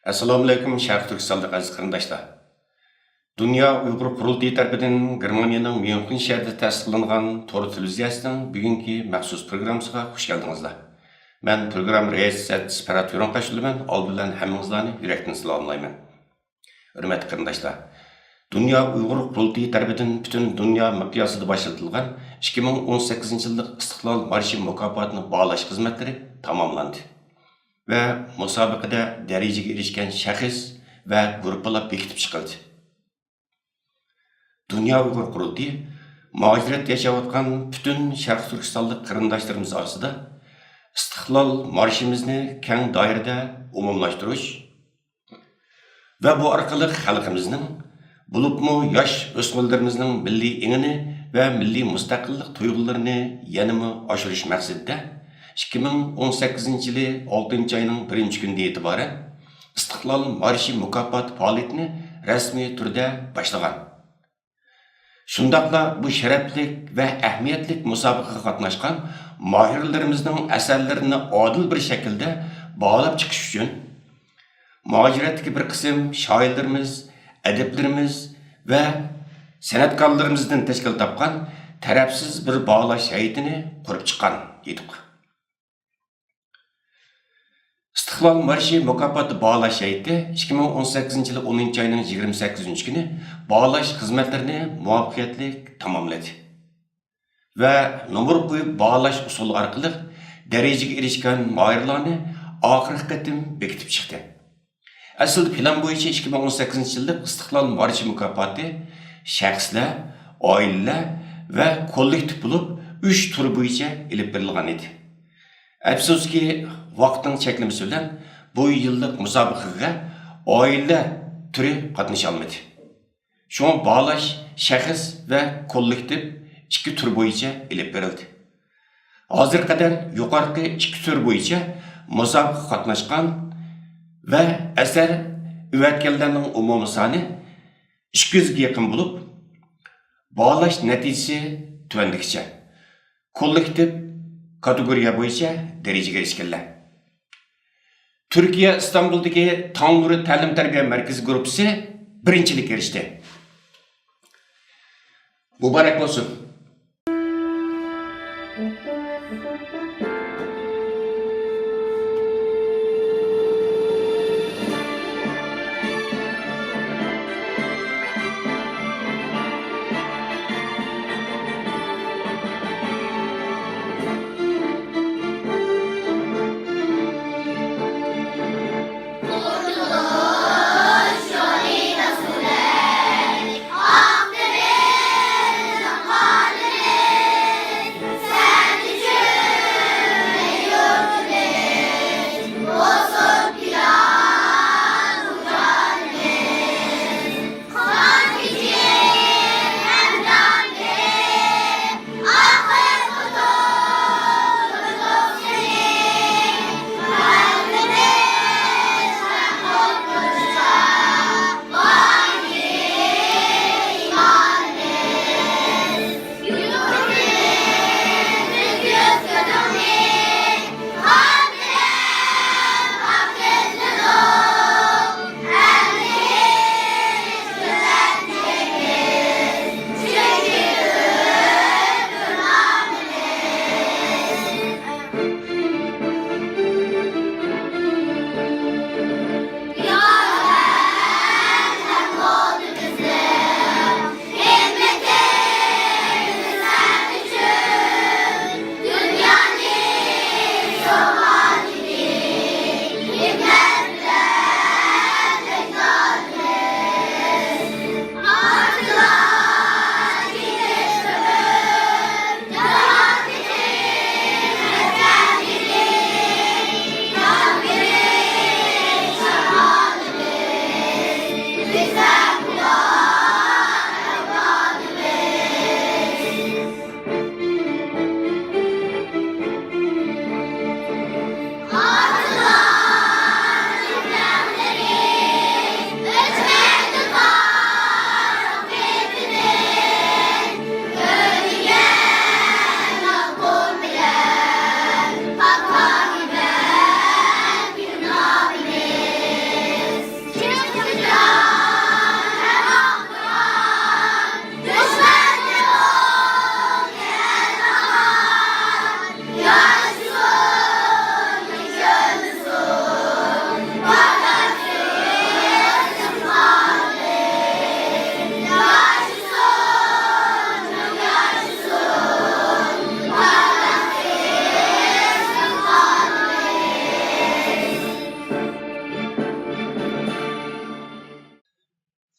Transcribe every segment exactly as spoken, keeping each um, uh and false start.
ئەسسالامۇئەلەيكۇم، شەرقىي تۈركىستانلىق ئەزىز قېرىنداشلار! دۇنيا ئۇيغۇر قۇرۇلتىيى تەرىپىدىن گېرمانىيەنىڭ ميۇنخېن شەھىرىدە تەسىس قىلىنغان تور تېلېۋىزىيەسىنىڭ بۈگۈنكى مەخسۇس پروگراممىسىغا خۇش كەلدىڭىزلەر. مەن پروگرامما رىياسەتچىسى پەرھات ھۆرۈنقاش سۈلەيمان. ئالدى بىلەن ھەممىڭىزلارنى يۈرەكتىن سالاملايمەن. ھۆرمەتلىك قېرىنداشلار، دۇنيا ئۇيغۇر قۇرۇلتىيى تەرىپىدىن پۈتۈن دۇنيا مىقياسىدا باشلىتىلغان ئىككى مىڭ ئون سەككىزىنچى يىللىق ئىستىقلال مارشى مۇكاپاتىنى باھالاش خىزمەتلىرى تاماملاندى ۋە مۇسابىقىدە دەرىجىگە ئېرىشكەن شەخس ۋە گۇرۇپپىلار بېكىتىپ چىقىلدى. دۇنيا ئۇيغۇر قۇرۇلتىيى مۇھاجىرەتتە ياشاۋاتقان پۈتۈن شەرقىي تۈركىستانلىق قېرىنداشلىرىمىز ئارىسىدا ئىستىقلال مارشىمىزنى كەڭ دائىرىدە ئومۇملاشتۇرۇش ۋە بۇ ئارقىلىق خەلقىمىزنىڭ، بولۇپمۇ ياش ئۆسمۈرلىرىمىزنىڭ مىللىي ئېڭىنى ۋە مىللىي مۇستەقىللىق تۇيغۇلىرىنى يەنىمۇ ئاشۇرۇش مەقسىتىدە، ئىككى مىڭ ئون سەككىزىنچى يىلى ئالتىنچى ئاينىڭ بىرىنچى كۈنىدىن ئېتىبارەن ئىستىقلال مارشى مۇكاپاتى پائالىيىتىنى رەسمىي تۈردە باشلىغان. شۇنداقلا بۇ شەرەپلىك ۋە ئەھمىيەتلىك مۇسابىقىگە قاتناشقان ماھىرلىرىمىزنىڭ ئەسەرلىرىنى ئادىل بىر شەكىلدە باھالاپ چىقىش ئۈچۈن، مۇھاجىرەتتىكى بىر قىسىم شائىرلىرىمىز، ئەدىبلىرىمىز ۋە سەنئەتكارلىرىمىزدىن تەشكىل تاپقان تەرەپسىز بىر باھالاش ھەيئىتىنى قۇرۇپ چىققان ئىدۇق. ئىستىقلال مارشى مۇكاپاتى باھالاش ھەيئىتى ئىككى مىڭ ئون سەككىزىنچى يىلى ئونىنچى ئاينىڭ يىگىرمە سەككىزىنچى كۈنى باھالاش خىزمەتلىرىنى مۇۋەپپەقىيەتلىك تاماملىدى ۋە نومۇر قويۇپ باھالاش ئۇسۇلى ئارقىلىق دەرىجىگە ئېرىشكەن ماھىرلارنى ئاخىرقى قېتىم بېكىتىپ چىقتى. ئەسلىدە پىلان بويىچە ئىككى مىڭ ئون سەككىزىنچى يىللىق ئىستىقلال مارشى مۇكاپاتى شەخسلەر، ئائىلىلەر ۋە كوللېكتىپ بولۇپ ئۈچ تۈر بويىچە ئېلىپ بېرىلغان ئىدى. ئەپسۇسكى، ۋاقىتنىڭ چەكلىمىسى بىلەن بۇ يىللىق مۇسابىقىگە ئائىلە تۈرى قاتنىشالمىدى. شۇڭا باھالاش شەخس ۋە كوللېكتىپ ئىككى تۈر بويىچە ئېلىپ بېرىلدى. ھازىرغا قەدەر يۇقىرىقى ئىككى تۈر بويىچە مۇسابىقىگە قاتناشقان ۋە ئەسەر ئەۋەتكەنلەرنىڭ ئومۇمىي سانى ئىككى يۈزگە يېقىن بولۇپ، باھالاش نەتىجىسى تۆۋەندىكىچە. كوللېكتىپ كاتېگورىيە بويىچە دەرىجىگە ئېرىشكەنلەر. تۈركىيە ئىستانبۇلدىكى تاڭ نۇرى تەلىم تەربىيە مەركىزى گۇرۇپپىسى بىرىنچىلىككە ئېرىشتى. مۇبارەك بولسۇن!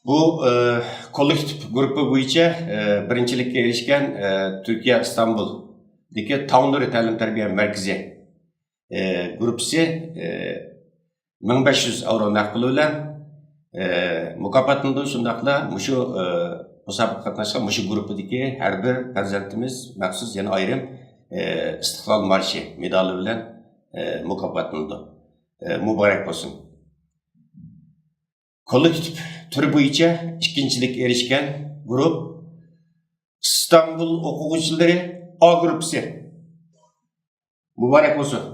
بۇ، ئە، كوللېكتىپ گۇرۇپپا بويىچە، ئە، بىرىنچىلىككە ئېرىشكەن، ئە، تۈركىيە ئىستانبۇلدىكى تاڭ نۇرى تەلىم تەربىيە مەركىزى، ئە، گۇرۇپپىسى، ئە، مىڭ بەش يۈز ئاۋرو نەق پۇلى بىلەن، ئە، مۇكاپاتلىنىدۇ. شۇنداقلا مۇشۇ، ئە، مۇسابىقىگە قاتناشقان مۇشۇ گۇرۇپپىدىكى ھەر بىر پەرزەنتىمىز مەخسۇس يەنە ئايرىم، ئە، ئىستىقلال مارشى مېدالى بىلەن، ئە، مۇكاپاتلىنىدۇ. ئە، مۇبارەك بولسۇن! كوللېكتىپ تۈرى بويىچە ئىككىنچىلىككە ئېرىشكەن گۇرۇپ ئىستانبۇل ئوقۇغۇچىلىرى ئا گۇرۇپپىسى. مۇبارەك بولسۇن!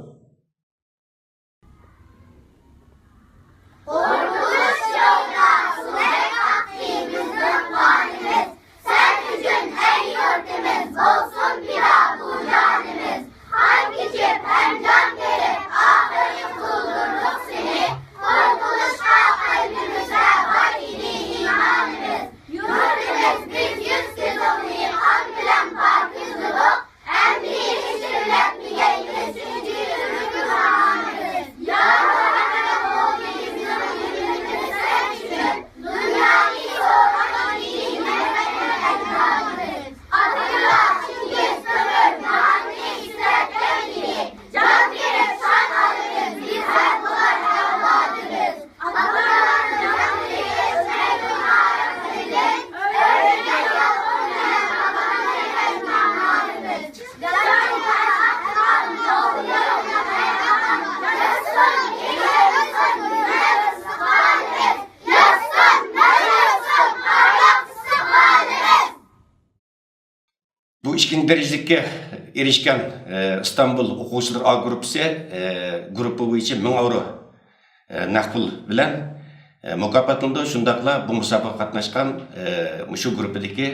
قورقۇنچ يولدا سۇدەك ئاقتى بىزنىڭ قانىمىز. سەن ئۈچۈن، ئەي يۇرتىمىز، بولسۇن پىدا بۇ جانىمىز. قان كېچىپ ھەم جان بېرىپ، ئاخىرى قۇتۇلدۇردۇق سېنى. قورقۇنچقا قەلبىمىزدە بار ئىدى ئىمانىمىز. يۇرتىمىز، بىز يۈز كۆزۈڭنى قان بىلەن پاكىزلىدۇق. ئەمدى ھېچ ئىللەتمىگەيمىز، چۈنكى تۈركۈم ئانىمىز. يا مۇھەممەد، بۇ بىزنىڭ مىللىتىمىز سەن ئۈچۈن دۇنيانى سورىغان ئىدى مەمەتنىڭ ئەجدادىمىز. ئاتىللا، چىڭگىز، تۆمۈر، جاھاننى ئىسلەتكەن ئىدى. جان بېرىپ شان ئالىمىز، بىز ھەم ئۇلار ئەۋلادىمىز. بۇ ئىككىنچى دەرىجىلىككە ئېرىشكەن، ئە، ئىستانبۇل ئوقۇغۇچىلىرى ئا گۇرۇپپىسى، ئە، گۇرۇپپا بويىچە مىڭ ئاۋرو، ئە، نەق پۇل بىلەن، ئە، مۇكاپاتلىنىدۇ. شۇنداقلا بۇ مۇسابىقىگە قاتناشقان، ئە، مۇشۇ گۇرۇپپىدىكى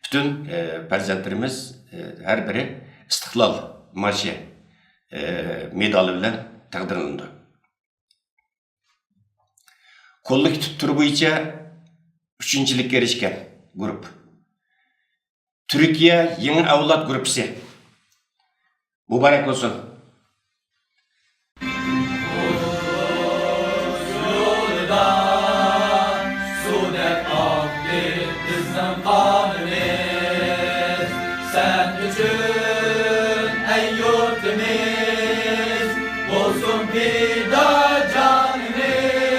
پۈتۈن، ئە، پەرزەنتلىرىمىز، ئە، ھەر بىرى ئىستىقلال مارشى، ئە، مېدالى بىلەن تەقدىرلىنىدۇ. كوللېكتىپ تۈرى بويىچە ئۈچىنچىلىككە ئېرىشكەن گۇرۇپپا. تۈركىيە يېڭى ئەۋلاد گۇرۇپپىسى. مۇبارەك بولسۇن! يولىدا سۇدەك ئاقتى بىزنىڭ قانىمىز. سەن ئۈچۈن، ئەي يۇرتىمىز، بولسۇن پىدا جانىمىز.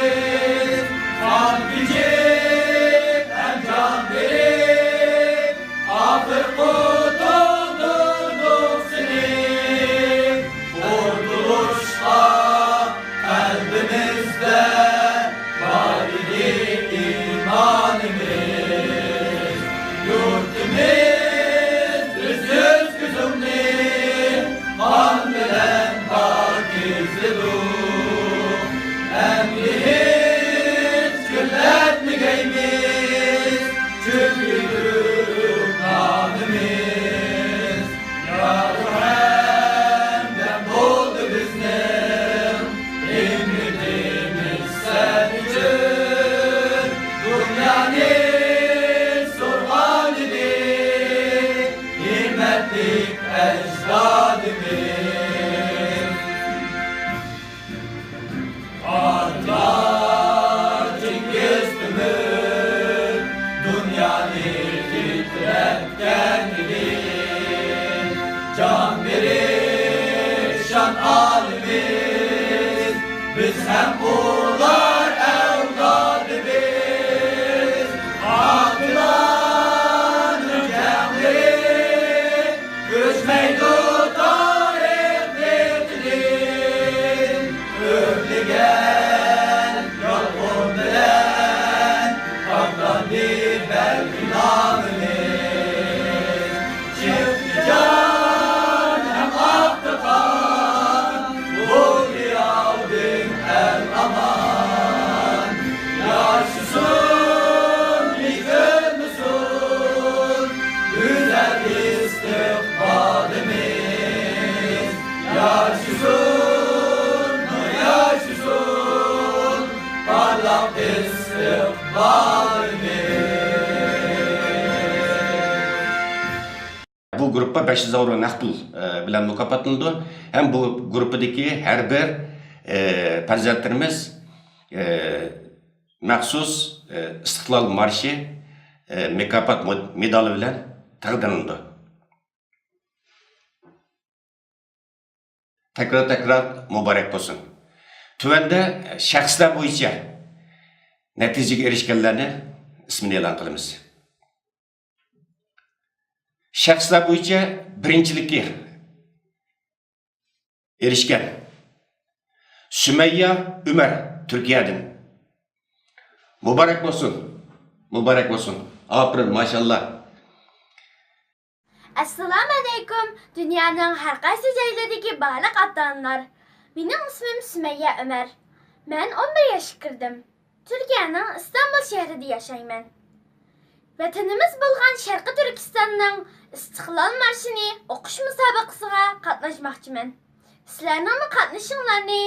قان كېچىپ ھەم جان بېرىپ، ئاخىر قۇتۇلدۇردۇق سېنى. قۇتۇلۇشقا قەلبىمىزدە بار ئىدى ئىمانىمىز. يۇرتىمىز، بىز يۈز كۆزۈڭنى قان بىلەن پاكىزلىدۇق. ئەمدى ھېچ گۈللەتمىگەيمىز، چۈنكى تۈرك نامىمىز. يارۇ ھەمدەم بولدى بىزنىڭ ھىممىتىمىز. سەن ئۈچۈن دۇنيانى سورىغانىدى ھىممەتلىك ئەجدادىمىز. ئاتىلار چىڭگىز تۆمۈر دۇنيانى تىترەتكەن ئىدى. جان بېرىپ شان ئالىمىز، بىز ھەم ئۇلار ئەۋلادىمىز. ئاتىلارنىڭ جەڭلىرى ئۆچمەيدۇ تارىخ بېتىدىن. ئۆرلىگەن يالقۇن بىلەن پاكلاندى بەلكى نامىمىز. چىقتى جان ھەم ئاقتى قان، بولدى ياۋدىن ئەل ئامان. ياشىسۇن، يىقىلمىسۇن گۈزەل ئىستىقبالىمىز. ياشىسۇن، ياشىسۇن پارلاق ئىستىقبالىمىز. بۇ گۇرۇپپا بەش يۈز ئاۋرو نەق پۇل، ئە، بىلەن مۇكاپاتلىنىدۇ. ھەم بۇ گۇرۇپپىدىكى ھەر بىر، ئە، پەرزەنتلىرىمىز، ئە، مەخسۇس ئىستىقلال مارشى، ئى، مۇكاپات مو-، مېدالى بىلەن تەقدىرلىنىدۇ. تەكرار-تەكرار مۇبارەك بولسۇن. تۆۋەندە شەخسلەر بويىچە نەتىجىگە ئېرىشكەنلەرنى ئىسمىنى ئېلان قىلىمىز. شەخسلەر بويىچە بىرىنچىلىككە ئېرىشكەن سۈمەييە ئۆمەر تۈركىيەدىن. مۇبارەك بولسۇن! مۇبارەك بولسۇن! ئاپىرىن، ماشاللا! ئەسسالامۇئەلەيكۇم، دۇنيانىڭ ھەر قايسى جايلىرىدىكى بارلىق ئاتا-ئانىلار. مېنىڭ ئىسمىم سۈمەييە ئۆمەر. مەن ئون بىر ياشقا كىردىم. تۈركىيەنىڭ ئىستانبۇل شەھىرىدە ياشايمەن. ۋەتىنىمىز بولغان شەرقىي تۈركىستاننىڭ ئىستىقلال مارشىنى ئوقۇش مۇسابىقىسىغا قاتناشماقچىمەن. سىلەرنىڭمۇ قاتنىشىشىڭلارنى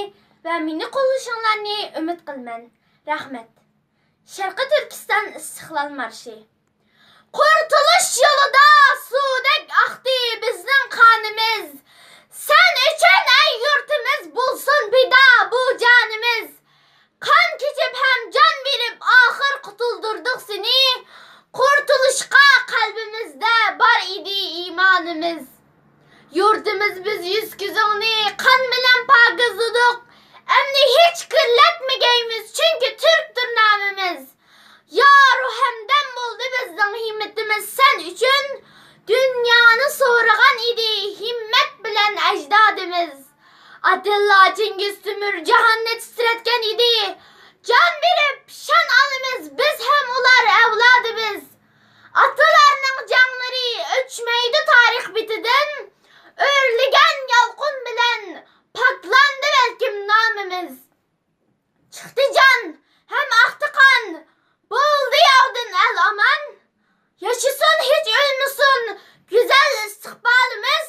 ۋە مېنى قوللىشىڭلارنى ئۈمىد قىلىمەن. رەھمەت. شەرقىي تۈركىستان ئىستىقلال مارشى. قۇرتۇلۇش يولىدا سۇدەك ئاقتى بىزنىڭ قانىمىز. سەن ئۈچۈن ئەي يۇرتىمىز بولسۇن پىدا بۇ جانىمىز. قان كېچىپ ھەم جان بېرىپ ئاخىر قۇتۇلدۇردۇق سېنى. قۇرتۇلۇشقا قەلبىمىزدە بار ئىدى ئىمانىمىز. يۇرتىمىز بىز يۈز كۆزۈڭنى قان بىلەن پاكىزلىدۇق. ئەمدى ھېچ كىرلەتمىگەيمىز، چۈنكى تۈركتۇر نامىمىز. يار ھەمدەم بولدى بىزنىڭ ھىممىتىمىز سەن ئۈچۈن. دۇنيانى سورىغان ئىدى ھىممەت بىلەن ئەجدادىمىز. ئاتىللا، چىڭگىز تۆمۈر جاھاننى تىترەتكەن ئىدى. جان بېرىپ شان ئالىمىز بىز ھەم ئۇلار ئەۋلادىمىز. ئاتىلارنىڭ جەڭلىرى ئۆچمەيدۇ تارىخ بېتىدىن. ئۆرلىگەن يالقۇن بىلەن پاكلاندى بەلكىم نامىمىز. چىقتى جان ھەم ئاقتى قان، بولدى ياۋدىن ئەل ئامان. ياشىسۇن، ھېچ ئۆلمىسۇن گۈزەل ئىستىقبالىمىز.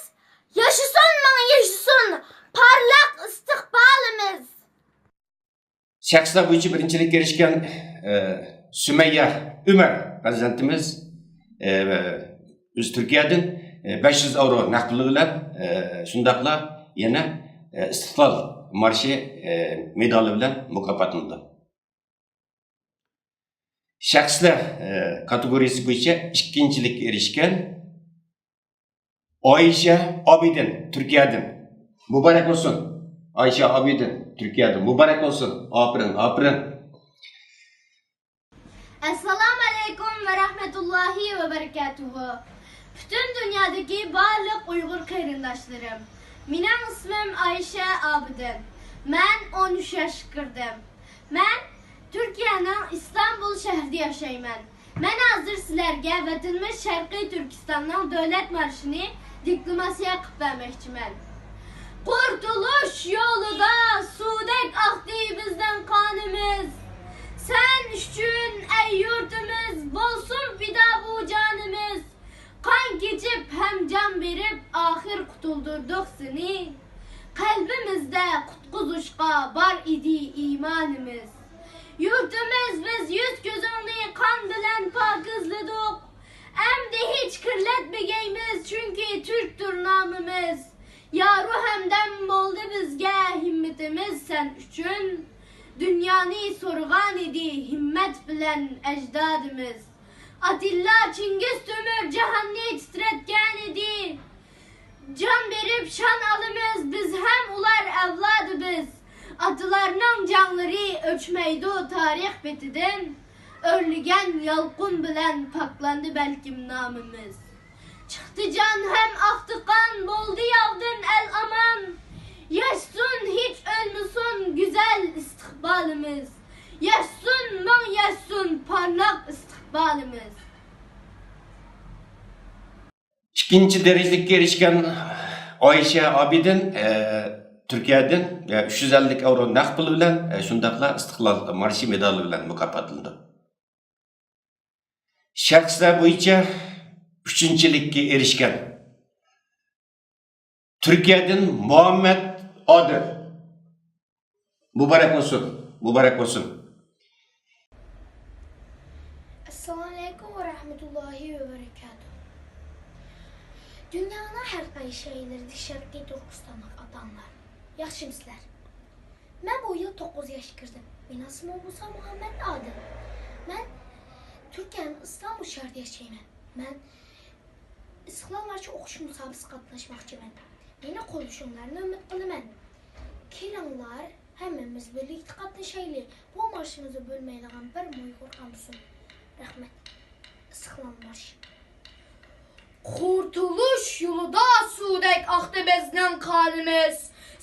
ياشىسۇن، مىڭ ياشىسۇن پارلاق ئىستىقبالىمىز. شەخسلەر بويىچە بىرىنچىلىككە ئېرىشكەن، ئە، سۈمەييە ئۆمەر پەرزەنتىمىز، ئە، ئۆزى تۈركىيەدىن، ئە، بەش يۈز ئاۋرو نەق پۇلى بىلەن، ئە، شۇنداقلا يەنە، ئە، ئىستىقلال مارشى، ئە، مېدالى بىلەن مۇكاپاتلىنىدۇ. شەخسلەر، ئە، كاتېگورىيەسى بويىچە ئىككىنچىلىككە ئېرىشكەن ئايشە ئابىدىن، تۈركىيەدىن. مۇبارەك بولسۇن، ئايشە ئابىدىن، تۈركىيەدىن. مۇبارەك بولسۇن. ئاپىرىن، ئاپىرىن. ئەسسالامۇئەلەيكۇم ۋە رەھمەتۇللاھى ۋە بەرىكاتۇھۇ. پۈتۈن دۇنيادىكى بارلىق ئۇيغۇر قېرىنداشلىرىم، مېنىڭ ئىسمىم ئايشە ئابىدىن. مەن ئون ئۈچ ياشقا كىردىم. مەن تۈركىيەنىڭ ئىستانبۇل شەھىرىدە ياشايمەن. مەن ھازىر سىلەرگە ۋەتىنىمىز شەرقىي تۈركىستاننىڭ دۆلەت مارشىنى دېكلاماتسىيە قىلىپ بەرمەكچىمەن. قۇرتۇلۇش يولىدا سۇدەك ئاقتى بىزنىڭ قانىمىز. سەن ئۈچۈن ئەي يۇرتىمىز، بولسۇن پىدا بۇ جانىمىز. قان كېچىپ ھەم جان بېرىپ ئاخىر قۇتۇلدۇردۇق سېنى. قەلبىمىزدە قۇتقۇزۇشقا بار ئىدى ئىمانىمىز. يۇرتىمىز بىز يۈز كۆزۈڭنى قان بىلەن پاكىزلىدۇق. ئەمدى ھېچ كىرلەتمىگەيمىز، چۈنكى تۈركتۇر نامىمىز. يارۇ ھەمدەم بولدى بىزگە ھىممىتىمىز سەن ئۈچۈن. دۇنيانى سورىغانىدى ھىممەت بىلەن ئەجدادىمىز. ئاتىللا، چىڭگىز تۆمۈر جاھاننى تىترەتكەنىدى. جان بېرىپ شان ئالىمىز بىز ھەم ئۇلار ئەۋلادى بىز. ئاتىلارنىڭ جەڭلىرى ئۆچمەيدۇ تارىخ بېتىدىن. ئۆرلىگەن يالقۇن بىلەن پاكلاندى بەلكىم نامىمىز. چىقتى جان ھەم ئاقتى قان، بولدى ياۋدىن ئەل ئامان. ياشىسۇن، ھېچ ئۆلمىسۇن گۈزەل ئىستىقبالىمىز. ياشىسۇن، مىڭ ياشىسۇن پارلاق ئىستىقبالىمىز. ئىككىنچى دەرىجىلىككە ئېرىشكەن ئايشە ئابىدىن، ئە، تۈركىيەدىن، ئە، ئۈچ يۈز ئەللىك ئاۋرو نەق پۇل بىلەن، ئە، شۇنداقلا ئىستىقلال مارشى مېدالى بىلەن مۇكاپاتلىنىدۇ. شەخسلەر بويىچە ئۈچىنچىلىككە ئېرىشكەن تۈركىيەدىن مۇھەممەد ئادىل. مۇبارەك بولسۇن، مۇبارەك بولسۇن. ئەسسالامۇئەلەيكۇم ۋە رەھمەتۇللاھى ۋە بەرىكاتۇھ. دۇنيانىڭ ھەر قايسى شەھەرلىرىدىكى شەرقىي تۈركىستانلىق ئاتا-ئانىلار، ياخشىمۇسىلەر؟ مەن بۇ يىل توققۇز ياشقا كىردىم. مېنىڭ ئىسمىم بولسا مۇھەممەد ئادىل. مەن تۈركىيەنىڭ ئىستانبۇل شەھىرىدە ياشايمەن. مەن ئىستىقلال مارشى ئوقۇش مۇسابىقىسىگە قاتناشماقچىمەن. مېنى قوللىشىڭلارنى ئۈمىد قىلىمەن. كېلىڭلار، ھەممىمىز بىرلىكتە قاتنىشايلى. بۇ مارشىمىزنى بىلمەيدىغان بىرمۇ ئۇيغۇر قالمىسۇن. رەھمەت. ئىستىقلال مارشى. قۇتۇلۇش يولىدا سۇدەك ئاقتى بىزنىڭ قانىمىز.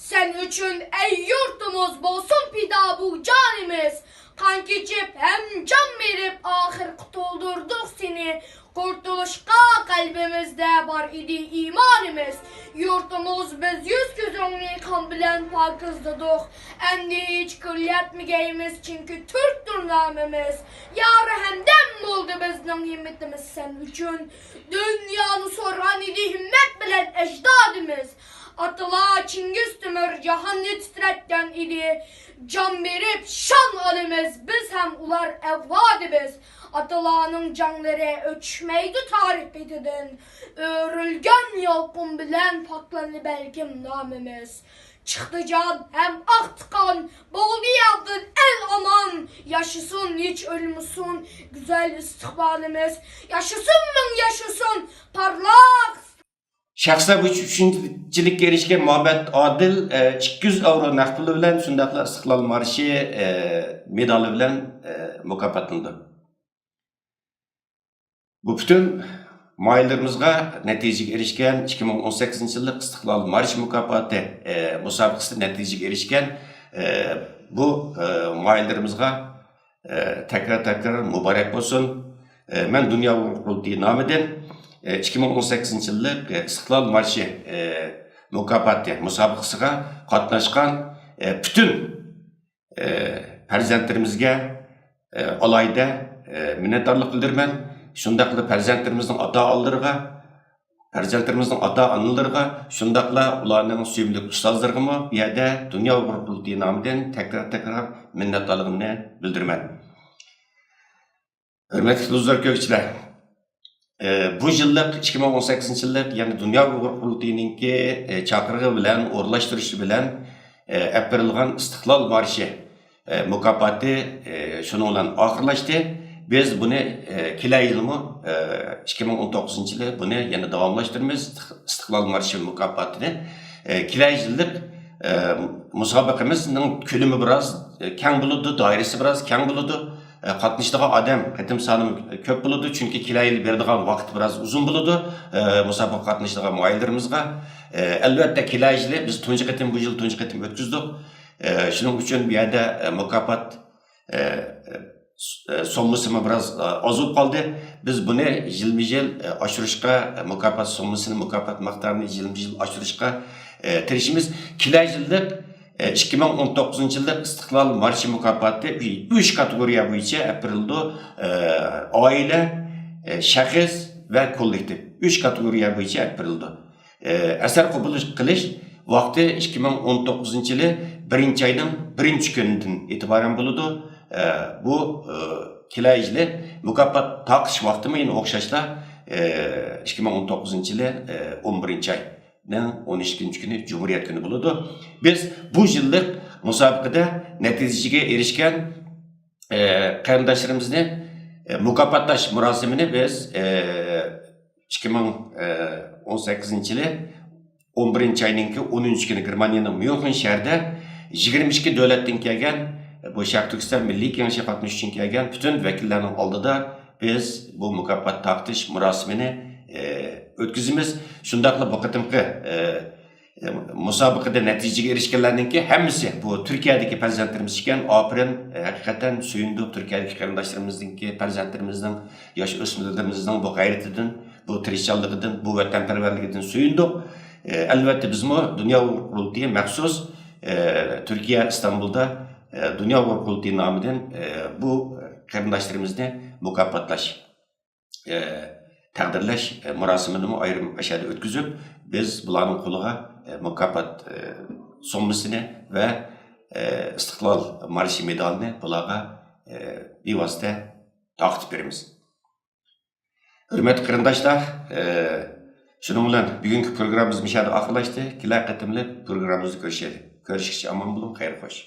سەن ئۈچۈن ئەي يۇرتىمىز بولسۇن پىدا بۇ جانىمىز. قان كېچىپ ھەم جان بېرىپ ئاخىر قۇتۇلدۇردۇق سېنى. قۇتۇلۇشقا قەلبىمىزدە بار ئىدى ئىمانىمىز. يۇرتىمىز بىز يۈز كۆزۈڭنى قان بىلەن پاكىزلىدۇق. ئەمدى ھېچ كۈللەتمىگەيمىز، چۈنكى تۈركتۇر نامىمىز. يار ھەمدەم بولدى بىزنىڭ ھىممىتىمىز سەن ئۈچۈن. دۇنيانى سورغان ئىدى ھىممەت بىلەن ئەجدادىمىز. ئاتىلار چىڭگىز تۆمۈر جاھاننى تىترەتكەن ئىدى. جان بېرىپ شان ئالىمىز، بىز ھەم ئۇلار ئەۋلادىمىز. ئاتىلارنىڭ جانلىرى ئۆچمەيدۇ تارىخ بېتىدىن. ئۆرۈلگەن يالقۇن بىلەن پاكلاندى بەلكىم نامىمىز. چىقتى جان ھەم ئاقتى قان، بولدى ياردىن ئەل ئامان. ياشىسۇن، ھېچ ئۆلمىسۇن گۈزەل ئىستىقبالىمىز. ياشىسۇن، مىڭ ياشىسۇن پارلاق. شەخسلەر بويىچە ئۈچىنچىلىككە ئېرىشكەن مۇھەممەت ئادىل، ئە، ئىككى يۈز ئەۋرو نەق پۇلى بىلەن، شۇنداقلا ئىستىقلال مارشى، ئە، مېدالى بىلەن، ئە، مۇكاپاتلىنىدۇ. بۇ پۈتۈن ماھىرلىرىمىزغا نەتىجىگە ئېرىشكەن ئىككى مىڭ ئون سەككىزىنچى يىللىق ئىستىقلال مارشى مۇكاپاتى، ئە، مۇسابىقىسىدە نەتىجىگە ئېرىشكەن، ئە، بۇ، ئە، ماھىرلىرىمىزغا، ئە، تەكرار-تەكرار مۇبارەك بولسۇن. ئە، مەن دۇنيا ئۇيغۇر قۇرۇلتىيى نامىدىن، ئە، ئىككى مىڭ ئون سەككىزىنچى يىللىق، ئە، ئىستىقلال مارشى، ئە، مۇكاپاتى مۇسابىقىسىغا قاتناشقان، ئە، پۈتۈن ئى، پەرزەنتلىرىمىزگە، ئى، ئالاھىدە، ئى، مىننەتدارلىق بىلدۈرىمەن. شۇنداقلا پەرزەنتلىرىمىزنىڭ ئاتا-ئانىلىرىغا، پەرزەنتلىرىمىزنىڭ ئاتا-ئانىلىرىغا، شۇنداقلا ئۇلارنىڭ سۆيۈملۈك ئۇستازلىرىغىمۇ بۇ يەردە دۇنيا ئۇيغۇر قۇرۇلتىيى نامىدىن تەكرار-تەكرار مىننەتدارلىقىمنى بىلدۈرىمەن. ھۆرمەتلىك تېلېۋىزور كۆرگۈچىلەر، ئى، بۇ يىللىق ئىككى مىڭ ئون سەككىزىنچى يىللىق، يەنى دۇنيا ئۇيغۇر قۇرۇلتىيىنىڭكى، ئى، چاقىرىقى بىلەن، ئورۇنلاشتۇرۇشى بىلەن، ئى، ئېلىپ بېرىلغان ئىستىقلال مارشى، ئى، مۇكاپاتى، ئى، شۇنىڭ بىلەن ئاخىرلاشتى. بىز بۇنى، ئى، كېلەر يىلمۇ، ئى، ئىككى مىڭ ئون توققۇزىنچى يىلى بۇنى يەنە داۋاملاشتۇرىمىز، ئىستىقلال مارشى مۇكاپاتىنى. ئى، كېلەر يىللىق، ئى، مۇسابىقىمىزنىڭ كۆلىمى بىراز، ئى، كەڭ بولىدۇ، دائىرىسى بىراز كەڭ بولىدۇ. ئە، قاتنىشىدىغان ئادەم قېتىم سانىمۇ كۆپ بولىدۇ، چۈنكى كېلەر يىلى بېرىدىغان ۋاقىت بىراز ئۇزۇن بولىدۇ، ئە، مۇسابىقىگە قاتنىشىدىغان ماھىرلىرىمىزغا. ئە، ئەلۋەتتە، كېلەر يىلى بىز تۇنجى قېتىم، بۇ يىل تۇنجى قېتىم ئۆتكۈزدۇق. ئە، شۇنىڭ ئۈچۈن بۇ يەردە، ئە، مۇكاپات، ئە، ئە، س-، ئە، سوممىسىمۇ بىراز، ئە، ئاز بولۇپ قالدى. بىز بۇنى يىلمۇ يىل، ئە، ئاشۇرۇشقا، ئە، مۇكاپات سوممىسىنى، مۇكاپات مىقدارىنى يىلمۇ يىل ئاشۇرۇشقا، ئە، تىرىشىمىز. كېلەر يىللىق ئىككى مىڭ ئون توققۇزىنچى يىللىق ئىستىقلال مارشى مۇكاپاتى ئۈچ كاتېگورىيە بويىچە ئېلىپ بېرىلىدۇ. ئائىلە، شەخس ۋە كوللېكتىپ. ئۈچ كاتېگورىيە بويىچە ئېلىپ بېرىلىدۇ. ئەسەر قوبۇل قىلىش ۋاقتى ئىككى مىڭ ئون توققۇزىنچى يىلى بىرىنچى ئاينىڭ بىرىنچى كۈنىدىن ئېتىبارەن بولىدۇ. بۇ كېلەر يىلى مۇكاپات تارقىتىش ۋاقتىمۇ يەنە ئوخشاشلا ئىككى مىڭ ئون توققۇزىنچى يىلى ئون بىرىنچى ئاي نىڭ ئون ئىككىنچى كۈنى جۇمھۇرىيەت كۈنى بولىدۇ. بىز بۇ يىللىق مۇسابىقىدە نەتىجىگە ئېرىشكەن، ئە، قېرىنداشلىرىمىزنى، ئە، مۇكاپاتلاش مۇراسىمىنى بىز، ئە، ئىككى مىڭ ئون سەككىزىنچى يىلى ئون بىرىنچى ئاينىڭكى ئونىنچى كۈنى گېرمانىيەنىڭ ميۇنخېن شەھىرىدە يىگىرمە ئىككى دۆلەتتىن كەلگەن، بۇ شەرقىي تۈركىستان مىللىي كېڭىشىگە قاتنىشىش ئۈچۈن كەلگەن پۈتۈن ۋەكىللەرنىڭ ئالدىدا بىز بۇ مۇكاپات تارقىتىش مۇراسىمىنى، ئى، ئۆتكۈزىمىز. شۇنداقلا بۇ قېتىمقى، ئى، ئى، مۇسابىقىدە نەتىجىگە ئېرىشكەنلەرنىڭكى ھەممىسى بۇ تۈركىيەدىكى پەرزەنتلىرىمىز ئىكەن. ئاپىرىن، ئى، ھەقىقەتەن سۆيۈندۇق تۈركىيەدىكى قېرىنداشلىرىمىزنىڭكى، پەرزەنتلىرىمىزنىڭ، ياش ئۆسمۈرلىرىمىزنىڭ بۇ غەيرىتىدىن، بۇ تىرىشچانلىقىدىن، بۇ ۋەتەنپەرۋەرلىكىدىن سۆيۈندۇق. ئى، ئەلۋەتتە، بىزمۇ دۇنيا ئۇيغۇر قۇرۇلتىيى مەخسۇس، ئى، تۈركىيە ئىستانبۇلدا، ئى، دۇنيا ئۇيغۇر قۇرۇلتىيى نامىدىن، ئى، بۇ قېرىنداشلىرىمىزنى مۇكاپاتلاش، ئى، تەقدىرلەش، ئى، مۇراسىمىنىمۇ ئايرىم ئەشەدە ئۆتكۈزۈپ، بىز بۇلارنىڭ قولىغا، ئى، مۇكاپات، ئى، سوممىسىنى ۋە، ئى، ئىستىقلال مارشى مېدالىنى بۇلارغا، ئى، بىۋاسىتە تارقىتىپ بېرىمىز. ھۆرمەتلىك قېرىنداشلار، ئى، شۇنىڭ بىلەن بۈگۈنكى پروگراممىمىز مۇشۇ يەردە ئاخىرلاشتى. كېلەر قېتىملىق پروگراممىمىزدا كۆرۈشەيلى. كۆرۈشكىچە ئامان بولۇڭ، خەير خوش.